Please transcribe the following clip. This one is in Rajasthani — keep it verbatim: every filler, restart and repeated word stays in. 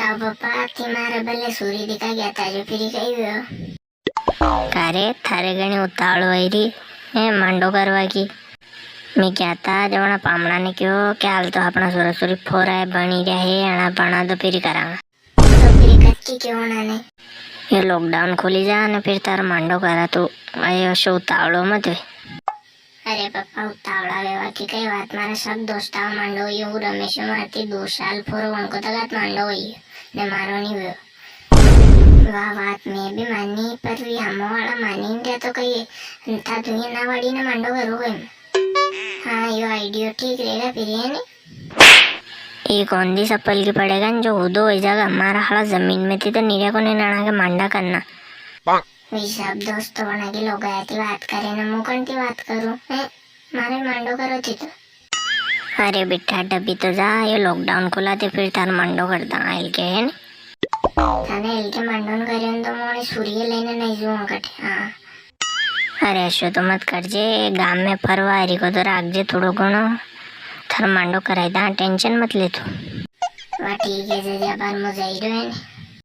अब पापा, थी मारे बल्ले सूरी दिखा गया था, जो फिर कही हुयो। का रे, थारे घणी उतावल वई री है मांडो करवा की। मैं क्या था, जब वणा पामणा ने क्यो कि हाल तो अपना सोरा सोरी फोरा है, बनी रहा है, अणा बना तो फिर करांगा। तो फिर कच्ची क्यों ना ने? ये lockdown खुली जा ने फिर थार मांडो करा तू। आयो शो उतावलो मत वे। अरे पापा, उतावला वेवा की कई बात, मारा सब दोस्ता मांडो हुई, हूँ रमेश मारती दो साल फोरो, उनको तक मांडो हुई, ने मारो नहीं हुयो। वाह बात मैं भी मानी, पर वी हमो वाला मानी नहीं रहा तो कई था दुनिया ना वाड़ी ने मांडो करो कोई। हाँ, यो idea ठीक रहेगा फिर, है नी? ये कौन दी सप्पल की पड़ेगा न जो उदो हो जाएगा? मारा हाला जमीन में थी तो नीरे को नहीं नाना के मांडा करना। वी सब दोस्त बना के लोग आया थी बात करे ना, मुकन थी बात करूँ, हैं? मारे मांडो करो थी तो। अरे बेटा, डबी तो जा, ये lockdown खुला थे फिर थार मांडो कर दा, आइल के है नी? थाने आइल के मांडो न करियो न तो मोने सूर्य लेने नहीं जुआ कटे, हाँ। अरे, ऐसो तो मत करजे, गाम में फरवा हरी को तो राखजे थोड़ो घणो। थारो मांडो कराई दा, tension मत ले तू। वाह, ठीक है जीजा, पर मु जाई रह्यो है नी।